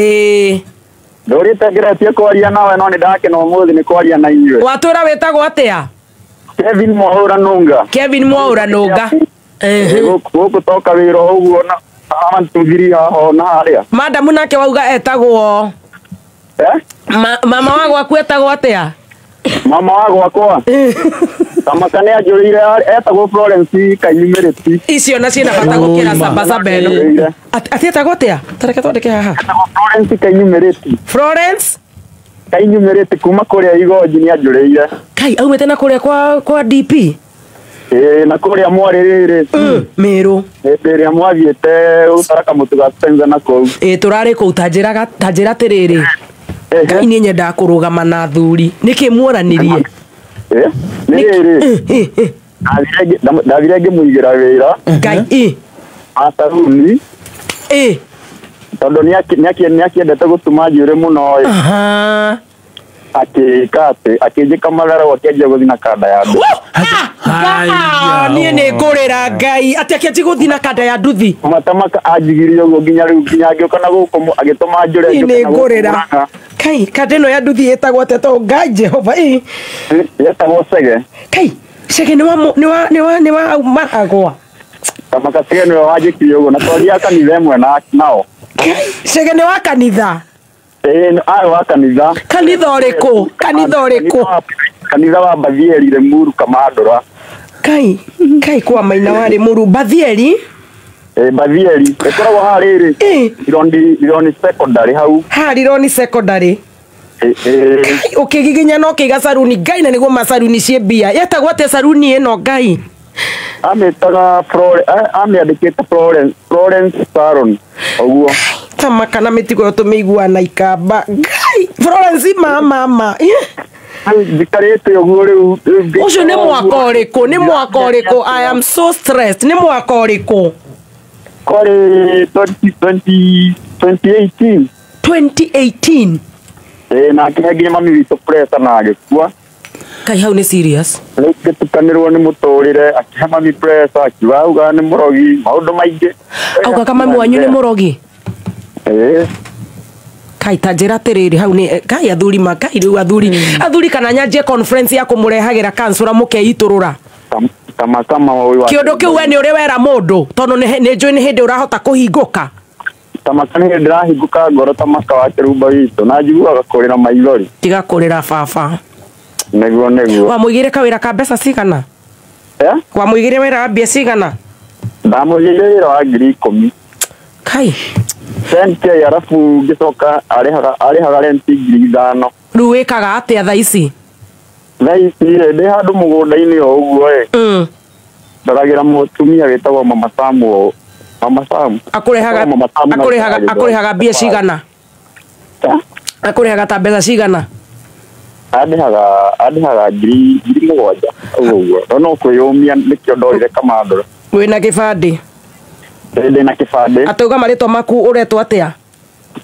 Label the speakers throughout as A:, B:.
A: Ĩĩ.
B: Ndũrĩte ngeretie kwaria nawe no nĩ ndakena ũmũthĩ nĩ kwaria na inyuĩ.
A: Watwĩra wĩtagwo atĩa?
B: Kevin Mwaũra Nũnga.
A: Kevin Mwaũra Nũnga. Ehe.
B: Gũkũ toka wĩra o ũguo na 1 2 3 haha na harĩa.
A: Madamu nake wauga etagwo?
B: Eh?
A: Mama wa gwaku etagwo atĩa?
B: Mama wa gwakwa Kamaka nĩ anjũrĩire, etagwo Florence Kainyumĩrĩti.
A: Icio na ciĩna bata gũkĩra
C: Ũima.
A: sabasaba ĩno.
B: Anjũrĩire.
A: Atĩ etagwo atĩa? Tareke twandĩke haha.
B: Etagwo Florence Kainyumĩrĩti.
A: Florence
B: Kainyumĩrĩti kuma kũrĩa Igonji nĩ anjũrĩire.
A: Kai aumĩte na kũrĩa kwa DP.
B: Ĩĩ, na kũrĩa mwarĩ rĩrĩ
A: Mĩrũ.
B: Hĩndĩ ĩrĩa mwathiĩte gũtara kamũtũ ga Spencer na kũu.
A: Ĩ, tũrarĩ kũu. Tanjĩraga, tanjĩra atĩrĩrĩ. Ngai, niĩ nyendaga kũrũgama na athuri. Nĩkĩ muoranirie?
B: Eh, nĩ rĩrĩ ndathire ngĩmũigĩra wĩra
A: Ngai ĩ.
B: wa saruni tondũ nĩakĩendete gũtuma njuĩrĩ mũno ĩ. Akĩka atĩ akĩnjĩka matharau, akĩanjia gũthiĩ na kanda ya andũ.
C: Haya.
A: Niĩ nĩ ngũrĩra. Ngai, atĩ akĩanji gũthiĩ na kanda ya nduthi?
B: Matamaka anjigirie ũguo nginya rĩu, nginya ngĩũka na gũkũ agĩtũma njũre
A: Niĩ
B: njũke
A: nĩ
B: na gũkũ
A: ngũrĩra.
B: Murang'a.
A: Kai, kanda ĩno ya nduthi ĩtagwo atĩa? To Ngai Jehova ĩ.
B: Yetagwo Cege.
A: Kai, Cege nĩ wa nĩ wa maragwa.
B: Tamaka Cege nĩwe wanjĩkire ũguo na twathiaga kanitha ĩmwe nao.
A: Cege nĩ wa kanitha?
B: Ĩĩ, arĩ wa kanitha.
A: Kanitha ũrĩkũ? Kanitha ũrĩkũ?
B: Kanitha wa Bathieri, Limuru, Kamandũra.
A: Kai, kai, kwa maina warĩ mũru Bathieri.
B: Ĩ, Bathieri ĩkoragwo haha rĩrĩ Ironi, Ironi Secondary hau.
A: Harironi Secondary.
B: Ĩ, ĩ.
A: Kai, ũkĩgiginya na ũkĩiga saruni. Ngai, na nĩguo macaruni ciĩ mbia. Yetagwo atĩa saruni ĩno, Ngai?
B: Amĩtaga amĩandĩkĩte Florence, Florence Salon ũguo.
A: Tamaka na mĩtigo ĩyo tũmĩiguaga na ikamba. Ngai, Florence mama.
B: Rĩu njikarĩte ũguo rĩu
A: Ũcio nĩ mwaka ũrĩkũ? Nĩ mwaka ũrĩkũ? I am so stressed. Nĩ mwaka ũrĩkũ?
B: Kwarĩ 20 2018.
A: 2018.
B: Ĩ, na akĩhe nginya mami witũ pressure na agĩkua.
A: Kai, hau nĩ serious.
B: Rĩu ngĩtukanĩrwo nĩ mũtũrĩre, akĩhe mami pressure, akiuga auga nĩ mũrogi, maũndũ maingĩ.
A: Augaga mami wanyu nĩ mũrogi?
B: Ĩ.
A: Kai, ta njĩra atĩrĩrĩ, hau nĩ kai athuri ma kai rĩu athuri kana nyanjie conference ya kũmũrehagĩra kansũra mũkeitũrũra.
B: Kama ũyũ wa
A: Kĩũndũ kĩu we nĩ ũrĩ wera mũndũ? Tondũ nĩ njũĩ nĩ hĩndĩ ũrahota kũhingũka.
B: Tamaka nĩ hĩndĩ ndĩrahingũka ngoro, Tamaka wa kĩrumba witũ, na njiguaga kũrĩra maithori.
A: Tiga kũrĩra, baba.
B: Nĩguo.
A: Wamũigĩre kawĩra ka mbeca cigana?
B: Eh?
A: Wamũigĩre wĩra wa mbia cigana?
B: Ndamũigĩire wĩra wa 10,000.
A: Kai.
B: 10K, arabu ngĩcoka arĩhaga renti 5,000.
A: Rĩu wĩkaga atĩa thaa ici?
B: Thaa ici rĩ, ndĩ handũ mũgũnda-inĩ o ũguo ĩ. Ndoragĩra mũtumia wĩtagwo Mama Samu o Mama Samu.
A: Akũrĩhaga?
B: Wĩtagwo Mama Samu na
A: Akũrĩhaga?
B: gĩthomo.
A: Akũrĩhaga mbia cigana?
B: Eh?
A: Akũrĩhaga ta mbeca cigana?
B: Andĩhaga 7,000 ũguo ũguo, no no kwĩyũmia nĩkĩo ndorire Kamandũra.
A: Wĩna gĩbandĩ?
B: Ndĩ na kĩbandĩ.
A: Atauga marĩtwa maku ũretwo atĩa?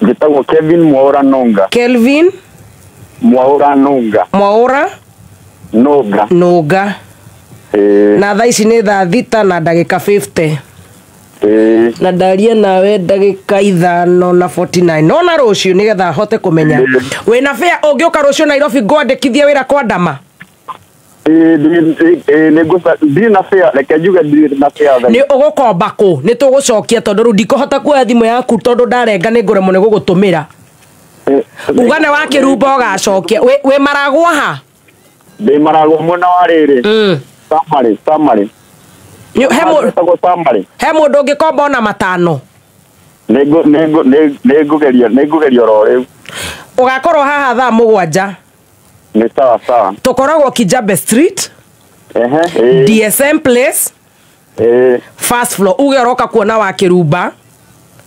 B: Njĩtagwo Kevin Mwaũra Nũnga.
A: Kelvin
B: Mwaũra Nũnga.
A: Mwaũra
B: Nũnga.
A: Nũnga.
B: Ĩĩ.
A: Na thaa ici nĩ thaa 6 na ndagĩka 50.
B: Ĩĩ.
A: Na ndaria nawe ndagĩka 5 na 49 nona rũciũ nĩgetha hote kũmenya wĩna bĩa. Ũngĩũka rũciũ Nairobi ngwandĩkithie wĩra kwa Ndama?
B: Ĩĩ, ĩĩ, ndirĩ na fare, reke njuge ndirĩ na fare thaa
A: Nĩ ũgũkomba kũ? Nĩ tũgũcokia, tondũ rĩu ndikũhota kuoya thimũ yaku, tondũ ndarenga nĩ ngũremwo nĩ gũgũtũmĩra. Uga nĩ wa kĩrumba ũgacokia. Wĩ maragwo ha?
B: Ndĩ Maragwo mwena wa rĩrĩ Samari, Samari. Wĩtagwo Samari.
A: He mũndũ ũngĩkomba ona 5?
B: Nĩngũgeria oro rĩu.
A: Ũgakorwo haha thaa 7.
B: Nĩ sawa sawa.
A: Tũkoragwo Kijabe Street.
B: Ehe, ĩĩ.
A: DSM Place.
B: Ĩĩ.
A: First floor. Uge ũroka kuona wa kĩrumba.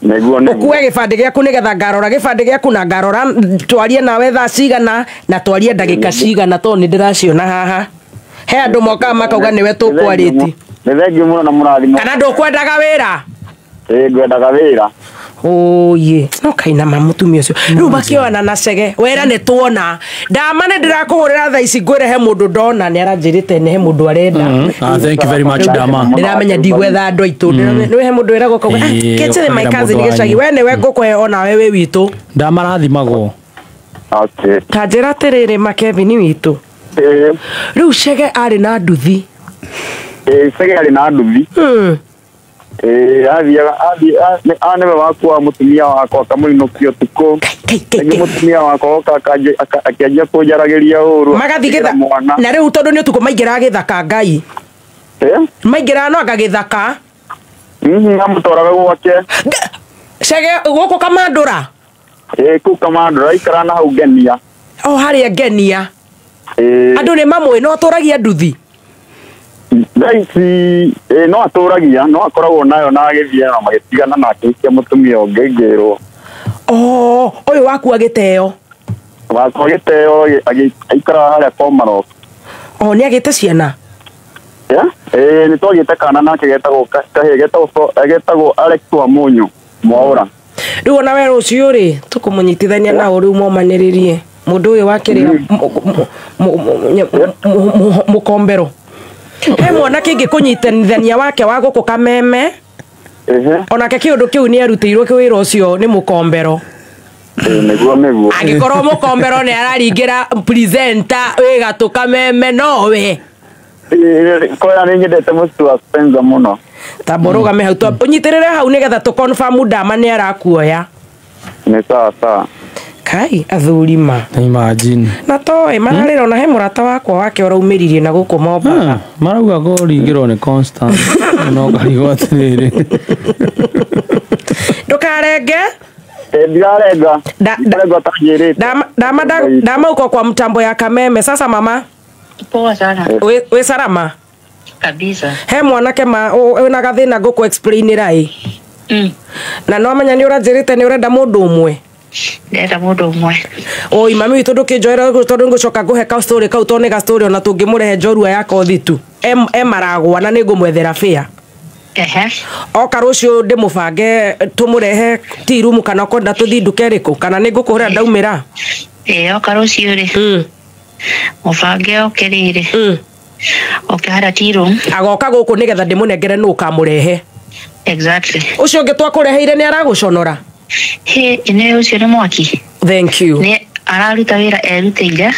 B: Nĩguo.
A: Ũkue gĩbandĩ gĩaku nĩgetha ngarora gĩbandĩ gĩaku na ngarora twarie nawe thaa cigana na twarie ndagĩka cigana, tondũ nĩ ndĩraciona haha he andũ mokaga makauga nĩwe tũkwarĩti.
B: Nĩ thengiũ mũno na mũrathimo.
A: Kana ndũkwendaga wĩra?
B: Ĩĩ, ngwendaga wĩra.
A: Oye no kaina ma mutumia ucio riu makioana na Chege wera ni tuona ndama ni ndirakuhurira thaa ici ngwire he mundu ndona ni aranjirite ni he mundu arenda.
C: Thank you very much Dama.
A: Ndiramenya ndigwetha andu aitu ni he mundu wiragwo kauga kechere my cousin gicagi we niwe ngukwe ona we wi witu.
C: Ndama rathimagwo.
B: Okay.
A: Ta njira atiriri ma Kevin witu. Riu Chege ari na nduthi.
B: Chege ari na nduthi. Athiaga niwe wakua mutumia wakwa akamũinũkia ũtukũ. Rĩngĩ mũtumia wakwa oka akĩanjia kũnjaragĩria ũru.
A: Magathiĩ gĩthaka. Na rĩu tondũ nĩ ũtukũ maingĩraga gĩthaka Ngai. Maingĩraga no anga gĩthaka.
B: Amũtwaraga gwake.
A: Chege gũkũ Kamandũra?
B: Kũu Kamandũra aikaraga na hau Ngenia.
A: O harĩa Ngenia. Andũ nĩ mamũĩ no atũragia nduthi.
B: Thaa ici no atũragia no akoragwo nayo na agĩthiĩ na magĩtigana na akĩhikia mũtumia ũngĩ ngĩrwo.
A: Oh, ũyũ waku agĩteo.
B: Wakwa agĩteo aikaraga harĩa Komarok.
A: Oh, nĩ agĩte ciana?
B: Nĩ twagĩte kana nake getagwo kahĩĩ getagwo Alex wa Mũnyũ Mwaũra.
A: Rĩu ona we rũciũ rĩ tũkũmũnyitithania nao rĩu momanĩrĩrie mũndũ ũyũ wakĩrĩa mũkombero. He mwanake ingĩkũnyitithania wake wa gũkũ Kameme. Onake kĩũndũ kĩu nĩ arutĩirwo wĩra ũcio nĩ mũkombero.
B: Nĩguo nĩguo.
A: Angĩkorwo mũkombero nĩ araringĩra presenter wĩ gatũ Kameme nowe.
B: Koya nĩ nyendete mũciĩ wa Spencer mũno.
A: Tamba ũrũgame hau ũnyitĩrĩre hau nĩgetha tũ confirm Ndama nĩ arakuoya.
B: Nĩ sawa sawa.
A: Kai athuri ma.
C: Imagine.
A: Na toĩ mararĩra ona he mũrata wakwa wake ũraumĩririe na gũkũ Mombatha.
C: Marauga kũringĩrwo nĩ Constance. No karigwo atĩrĩrĩ.
A: Ndũkarenge.
B: Ndirarenga. Ndirarenga ũtanjĩrĩte.
A: Ndama uko kwa mtambo ya Kameme. Sasa mama.
D: Poa sana.
A: We salama?
D: Kabisa.
A: He mwanake ma wĩna gathĩna ngũkũ explainĩra ĩ. Na no amenya nĩ ũranjĩrĩte nĩ ũrenda mũndũ ũmwe.
D: Ndĩrenda mũndũ ũmwe.
A: Oi mami witũ ndũkĩnjoera tondũ ngũcoka ngũhe ka story kau tondũ nĩ ga story ona tũngĩmũrehe njorua ya kothi tu. E maragwa na nĩngũmwethera fare. Oka rũciũ ndĩmũbange tũmũrehe tea room kana ũkwenda tũthiĩ nduka ĩrĩkũ kana nĩngũkũhũrĩra ndaumĩra.
D: Oka rũciũ rĩ. Mũbange oke rĩrĩ. Oke harĩa tea room.
A: Agoka gũkũ nĩgetha ndĩmũnengere nũ ũkamũrehe.
D: Exactly.
A: Ũcio ũngĩ twakũreheire nĩ aragũconora?
D: He, nĩ ũcio nĩ mwaki.
A: Thank you.
D: Nĩ araruta wĩra erutĩire.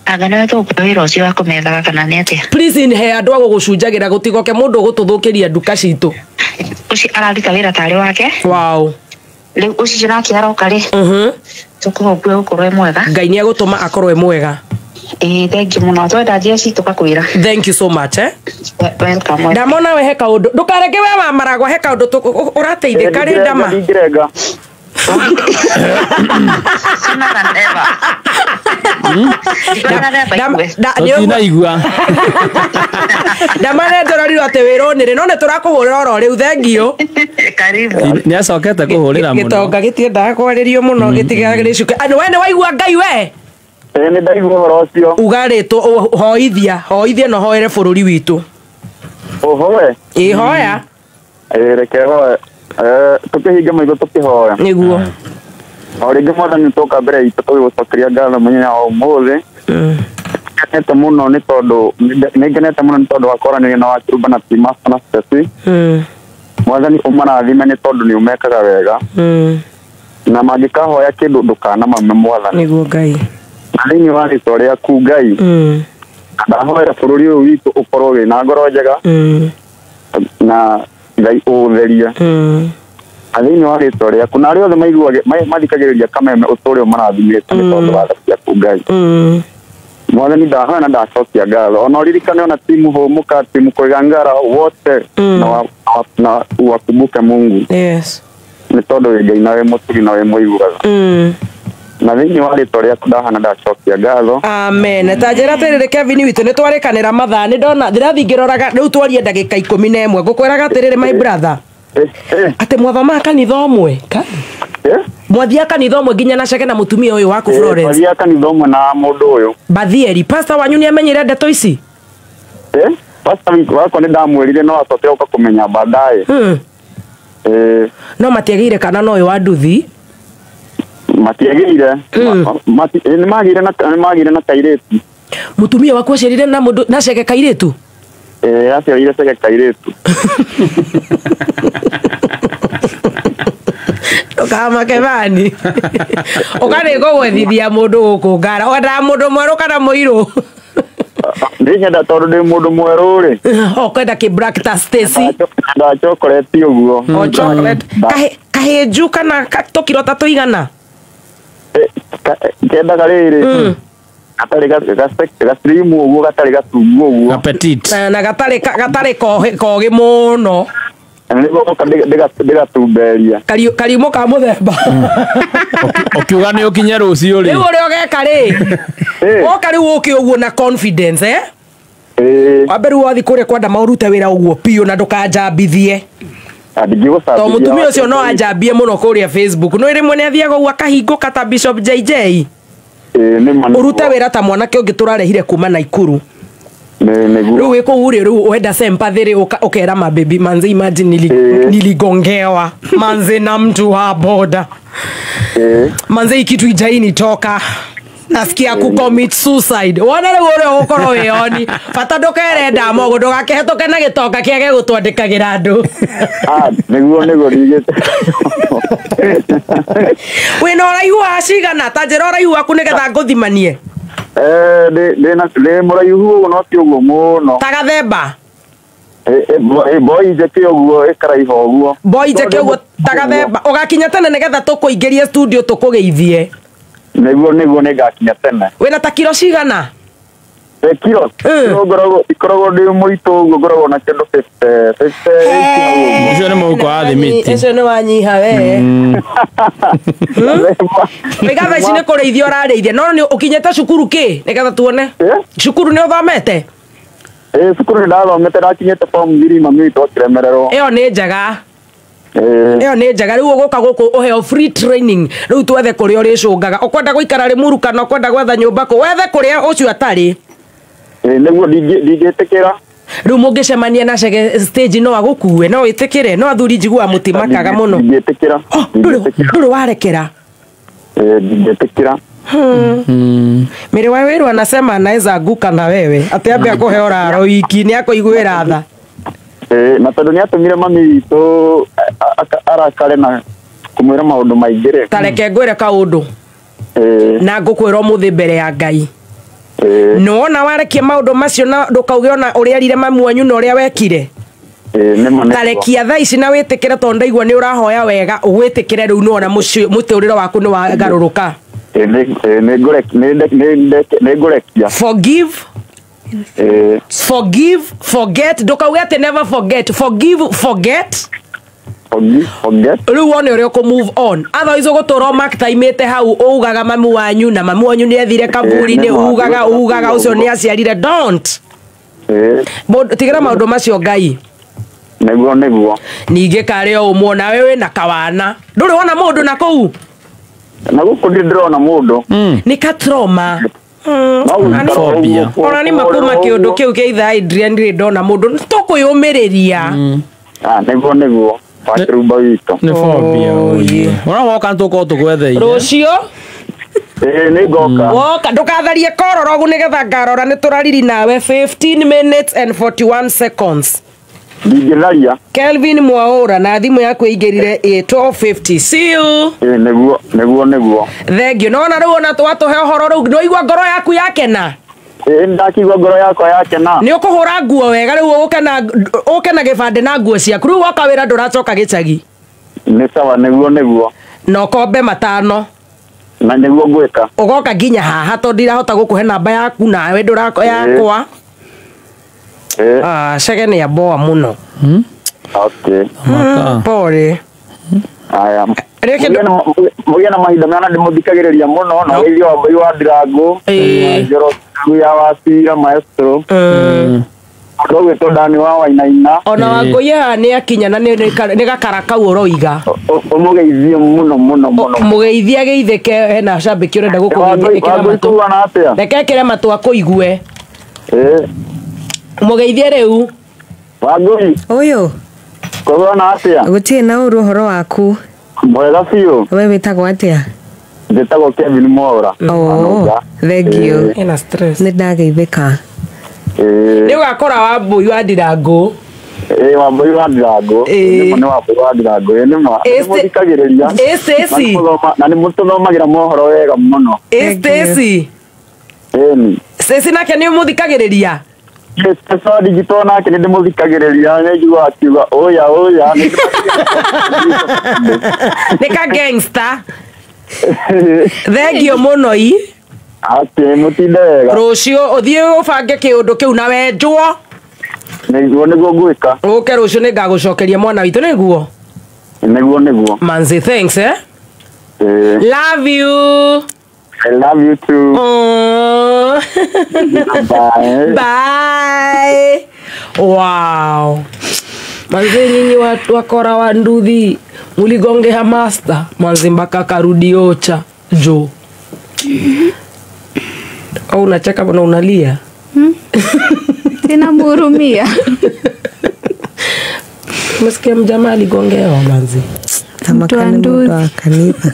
D: Anga nĩwe tũgũkua wĩra ũcio wa kũmethaga kana nĩ atĩa?
A: Please he andũ a gũgũcunjagĩra gũtigoke mũndũ ũgũtũthũkĩria nduka citũ.
D: Ũcio araruta wĩra tarĩ wake.
A: Wow.
D: Rĩu ũcio nake aroka rĩ. Tũkũhope gũkorwo e mwega.
A: Ngai nĩ egũtũma akorwo e mwega.
D: Thank you mũno. Twenda njĩra citũ kakwĩra.
A: Thank you so much.
D: Welcome.
A: Ndamona we he kaũndũ. Ndũkarenge we wa maragwa he kaũndũ ũrateithĩka rĩ Ndama.
B: Ndingĩrenga.
D: Sooner than ever.
C: Tũtinaigua.
A: Ndama nĩ njororirwo atĩ wĩra ũnĩrĩ no nĩ tũrakũhũrĩra oro rĩu thank you.
D: Karibu.
C: Nĩ acokete kũhũrĩra mũno.
A: Gĩtonga gĩtiendaga kwarĩrio mũno gĩtigagĩrĩcuke. We nĩ waigua Ngai we?
B: Nĩ ndaigua ũhoro ũcio.
A: Uga rĩtwo hoithia, hoithia na hoere bũrũri witũ.
B: Ũhoe?
A: Ĩ hoya.
B: Reke hoe. Tũkĩhinga maitho tũkĩhoya.
A: Nĩguo.
B: O rĩngĩ Mwathani tũka mbere itũ tũgĩgũcokeria ngatho mũthenya wa ũmũthĩ. Ngenete mũno nĩ tondũ nĩ ngenete mũno nĩ tondũ wa kwaranĩria na Wakĩrumba na Team Master na Stacy. Mwathani ũmarathime nĩ tondũ nĩ ũmekaga wega. Na mangĩkahoya kĩndũ ndũkanamame Mwathani.
A: Nĩguo Ngai.
B: Na thĩinĩ wa rĩtwa rĩaku Ngai. Ndahoera bũrũri ũyũ witũ ũkorwo wĩna ngoro njega. Na Ngai ũũtherie. Na thĩinĩ wa rĩtwa rĩaku na arĩa othe maiguaga mathikagĩrĩria Kameme ũtũũre ũmarathimĩte nĩ tondũ wa tha ciaku Ngai. Mwathani ndahoya na ndacokia ngatho. Ona ũririkane ona timu Hũmũka, timu Kũigangara wote na uwakumbuke Mungu.
A: Yes.
B: Nĩ tondũ wĩ Ngai na wĩ mũtugi na wĩ mũiguaga. Na thĩinĩ wa rĩtwa rĩaku ndahana ndacokia ngatho.
A: Amen. Ta njĩra atĩrĩrĩ Kevin witũ nĩ twarĩkanĩra mathaa nĩ ndona ndĩrathiĩ ngĩroraga rĩu twarie ndagĩka 11 ngũkwĩraga atĩrĩrĩ my brother. Atĩ mwathomaga kanitha ũmwe? Mwathiaga kanitha ũmwe nginya na Chege na mũtumia ũyũ waku Florence?
B: Twathiaga kanitha ũmwe na mũndũ ũyũ.
A: Bathieri, pastor wanyu nĩ amenyire ndeto ici?
B: Pastor wakwa nĩ ndamwĩrire no acokire gũka kũmenya baadaye.
A: No matiagĩire kana no ũyũ wa nduthi.
B: Matiagĩire. Nĩ magĩire na kairĩtu.
A: Mũtumia waku aciarire na mũndũ na cege kairĩtu?
B: Aciarire cege kairĩtu.
A: Ndũkamake bani. Ũka nĩngũgwethithia mũndũ gũkũ ngara. Wendaga mũndũ mwerũ kana mũirũ?
B: Ndĩnyenda tondũ ndĩ mũndũ mwerũ rĩ.
A: Ũkwenda kĩ black ta Stacy?
B: Nda chocolate ũguo.
A: O chocolate. Kahĩnju kana tũkiro ta tũigana?
B: Kendaga rĩrĩ. Gatarĩ gaslimu ũguo, gatarĩ gatungu ũguo.
C: Petit.
A: Na gatarĩ kogĩ mũno.
B: Nĩguo goka ndĩgatumberia.
A: Kariumũ ka mũthemba.
C: Ũkiuga nĩ ũkinye rũciũ rĩ.
A: Rĩu ũrĩa ũgeka rĩ. Woka rĩu ũke ũguo na confidence eh? Wambe rĩu wathiĩ kũrĩa kwenda maũrute wĩra ũguo piũ na ndũkanjambithie. To mũtumia ũcio no anjambie mũno kũrĩa Facebook. No rĩmwe nĩ athiaga ũguo akahingũka ta Bishop JJ. Ũrute wĩra ta mwanake ũngĩ tũrarehire kuma Naikuru. Rĩu wĩ kũu rĩ, rĩu wenda sympathy rĩ, ũkera mabebi manze, imagine niligongewa manze na mtu wa boda manze, hii kitu ijainitoka, nasikia ku commit suicide. Wona rĩu ũrĩa ũgũkorwo wĩoni bata ndũkere ndamogo ndũgakĩhetũke na gĩtonga kĩage gũtwandĩkagĩra andũ.
B: Nĩguo ndigĩte.
A: Wĩna ũraihu wa cigana? Ta njĩra ũraihu waku nĩgetha ngũthimanie.
B: Ndĩ mũraihu ũguo no ti ũguo mũno.
A: Ta gathemba?
B: Boy njeke ũguo ĩkaraiha ũguo.
A: Boy njeke ũguo ta gathemba. Ũgakinya tene nĩgetha tũkũingĩrie studio tũkũgeithie.
B: Nĩguo nĩngakinya tene.
A: Wĩna ta kiro cigana?
B: Kiro ikoragwo ndĩ mũritũ ũguo, ngoragwo na kĩndũ 50 58.
C: Ũcio nĩ mũhuko wa thimiti.
A: Ũcio nĩ wanyiha we. Wĩga thaa ici nĩ kũrĩithia ũrarĩithia. No nĩ ũkinyĩte cukuru kĩ nĩgetha tuone? Cukuru nĩ ũthomete?
B: Cukuru nĩ ndathomete, ndakinyĩte form 3 mami witũ akĩremererwo.
A: Ĩyo nĩ njega. Ĩyo nĩ njega. Rĩu ũgũka gũkũ ũheo free training. Rĩu twethe kũrĩa ũrĩcũngaga. Ũkwenda gũikara Rĩmuru kana ũkwenda gwetha nyũmba kũ? Wethe kũrĩa ũcio atarĩ.
B: Nĩguo ndingĩtĩkĩra.
A: Rĩu mũngĩcemania na cege stage no agũkue, no wĩtĩkĩre? No athuri njiguaga mũtimakaga mũno.
B: Ndingĩtĩkĩra.
A: Ndũrĩ warekera?
B: Ndingĩtĩkĩra.
A: Mĩrĩ wa wĩrũ anasema anaweza anguka na wewe. Atĩ ambe akũhe ũraro wiki nĩ akũiguĩra tha.
B: Na tondũ nĩ atũmire mami witũ arakare na kũmwĩra maũndũ maingĩ rĩ.
A: Ta reke ngwĩre kaũndũ. Na ngũkwĩra ũmũthĩ mbere ya Ngai. Nĩwona warekia maũndũ macio na ndũkauge ona ũrĩa erire mami wanyu na ũrĩa wekire. Ta rekia thaa ici na wĩtĩkĩre tondũ ndaigua nĩ ũrahoya wega, wĩtĩkĩre rĩu nĩwona mũtũrĩre waku nĩ wagarũrũka.
B: Nĩngũrekia.
A: Forgive. Forgive, forget. Ndũkauge atĩ never forget. Forgive, forget. Rĩu wone ũrĩa ũkũ move on. Otherwise ũgũtũra ũmaktaimĩte hau ugaga mami wanyu na mami wanyu nĩ ethire kaburi-inĩ, ugaga ũcio nĩ aciarire. Don't. Tigĩra maũndũ macio Ngai.
B: Nĩguo.
A: Ningĩ karĩ o ũmwe nawe wĩna kawana. Ndũrĩ wona mũndũ na kũu?
B: Na gũkũ ndirĩ ndĩrona mũndũ.
A: Nĩ ka trauma. Ona nĩ makuma kĩũndũ kĩu kĩa ithaa Adrian ndirĩ ndona mũndũ. Tũkwĩyũmĩrĩria.
B: Nĩguo. Wakĩrumba witũ.
C: Nĩ phobia. Ona woka nĩtũkorwo tũgwetheire.
A: Rũciũ?
B: Nĩngoka.
A: Woka ndũkatharie kororogu nĩgetha ngarora nĩ tũrariri nawe 15 minutes and 41 seconds.
B: Ndingĩtharia.
A: Kelvin Mwaura na thimũ yaku ĩingĩrire 12:50. See you.
B: Nĩguo.
A: Thank you. Nona rĩu ona twatũhe ũhoro rĩu ndwaigua ngoro yaku yakena?
B: Ndakigua ngoro yakwa yakena.
A: Nĩ ũkũhũra nguo wega rĩu ũke na gĩbandĩ na nguo ciaku. Rĩu woka wĩra ndũracoka gĩcagi.
B: Nĩ sawa, nĩguo.
A: Na ũkombe 5.
B: Na nĩguo ngwĩka.
A: Ũgoka nginya haha tondũ ndirahota gũkũhe namba yaku nawe ndũrako yakwa. Cege nĩ amboa mũno.
B: Okay.
A: Pole.
B: Aya. Mũgĩe na mahinda mega na ndĩmũthikagĩrĩria mũno na ũgeithio wa Ngai wa Ndirango. Njoro ya Wacira maestro. Mũndũ ũgwĩtwo Dani wa Wainaina.
A: Ona Wangũi haha nĩ akinya na nĩ gakara kau ũroiga.
B: Ũmũgeithie mũno mũno mũno.
A: Mũgeithie ageithĩke hena cambĩki ũrenda gũkũgeithia ĩkĩra matũ. Reke ĩkĩre matũ akũigue. Mũgeithie rĩu.
B: Wangũi.
E: Ũyũ.
B: Kũhana atĩa?
E: Gũtirĩ na ũru ũhoro waku.
B: Mwega biũ.
E: We wĩtagwo atĩa?
B: Njĩtagwo Kevin Mwaura.
E: Oh, thank you.
A: Ena stress.
E: Nĩ ndageithĩka.
A: Nĩ ũgakora Wambũi wa Ndirango.
B: Wambũi wa Ndirango. Nĩ Wambũi wa Ndirango. Nĩ ma. Nĩ mũthikagĩrĩria.
A: Stacy.
B: Na nĩ mũtũthomagĩra mohoro wega mũno.
A: Stacy.
B: Ĩni.
A: Stacy nake nĩ mũthikagĩrĩria.
B: Stacy digital nake nĩ ndĩmũthikagĩrĩria nĩ njiguaga akiuga oya oya.
A: Nĩ ka gangster. Thank you mũno i.
B: Atĩ mũtinde wega.
A: Rũciũ ũthiĩ ũbange kĩũndũ kĩu na wenjwo.
B: Nĩguo nĩguo ngwĩka.
A: Ũke rũciũ nĩngagũcokeria mwana witũ nĩguo.
B: Nĩguo nĩguo.
A: Manzi thanks eh. Love you.
B: I love you too.
A: Oh.
B: Bye.
A: Bye. Wow. Manzi nyinyi wakora wa nduthi muligongea master manzi mpaka karudi ocha jo. Au unacheka na unalia?
F: Tena mhurumia.
A: Umesikia mjamaa aligongewa manzi.
E: Tamakani mtu wa kanitha.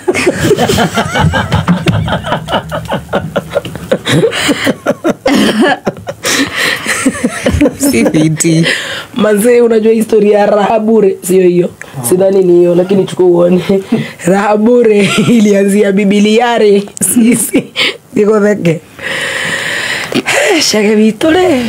E: CBD.
A: Manzi unajua historia ya raha bure sio hiyo. Sidhani ni hiyo lakini chukua uone. Raha bure ilianzia Bibiliare. Sisi. Niko theke. Shage vitole.